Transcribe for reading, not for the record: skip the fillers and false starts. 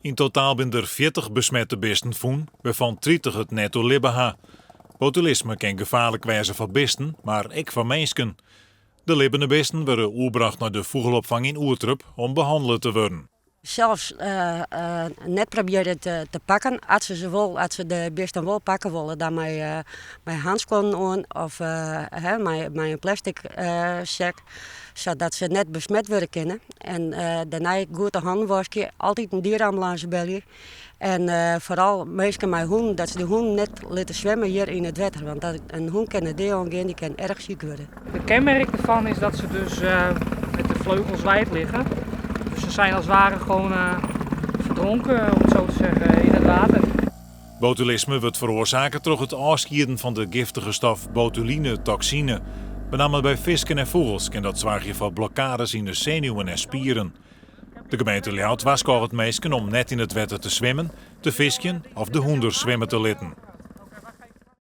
Yn totaal binne der 40 besmette bisten fûn, wêrfan't 30 it net oerlibbe ha. Botulisme kin gefaarlik wêze foar bisten, mar ek foar minsken. De libbene bisten wurde oerbrocht nei de fûgelopfang yn Oerterp om behannele te wurden. Sels net probearje te pakken. As se se wol, as se de bisten wol pakke wolle, dan mei mei handskuonnen oan of mei mei in plastic sek, sadat se net besmet wurde kinne. En dêrnei goed de hannen waskje, altyd in diereambulânse belje. En foaral minsken mei hûnen, dat se de hûnen net litte swimme hjir yn it wetter. Want dat, in hûn kin der dea oan gean, dy kin erch siik wurde. De kenmerk ervan is dat ze dus met de vleugels wijd liggen. Dus ze zijn als het ware gewoon verdronken, om het zo te zeggen, in het water. Botulisme wurdt feroarsake troch it ôfskieden fan de giftige stof botulinetoksine. Benammen by fisken en fûgels kin dat soargje foar blokkades yn de senuwen en spieren. De gemeente Ljouwert warskôget minsken om net yn it wetter te swimmen, te fiskjen of de hûn der swimme te litten.